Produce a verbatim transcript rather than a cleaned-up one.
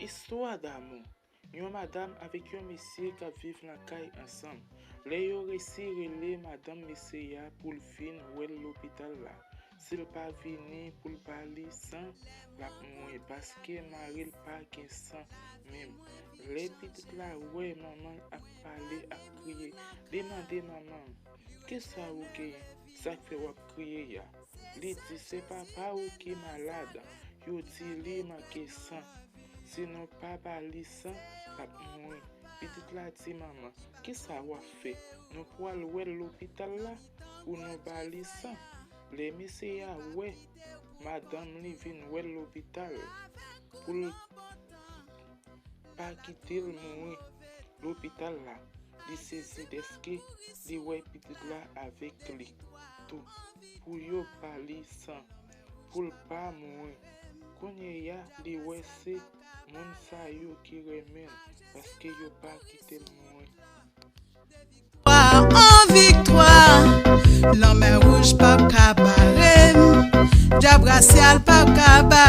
Istwa damou. Yon madanm avèk yon mesye k ap viv nan kay ansanm. Lè yo resi rele madanm mesye a pou l vin wè l lopital la. Si l pa vini pou l ba li san, l ap mouri paske mari l pa gen san menm. Lè pitit la wè manman l ap pale, ap kriye, li mande manman l, "Kisa ou genyen? Sa k fè w ap kriye a?" Li di, "Se papa w ki malad. Yo di li manke san. Si nou pa ba li san, l ap mouri." Pitit la di manman, "Kisa w ap fè? Nou pral wè l lopital la pou nou ba li san?" Lè mesye a wè madanm li vin wè l lopital pou l pa kite l mouri lopital la, li sezi dèske li wè pitit la avèk li tou pou yo ba li san pou l pa mouri. Kounye a, li wè se moun sa yo ki renmen l paske yo pa kite l mouri. Viktwa an viktwa, lanmè wouj p ap ka bare m, dyab rasyal p ap ka bare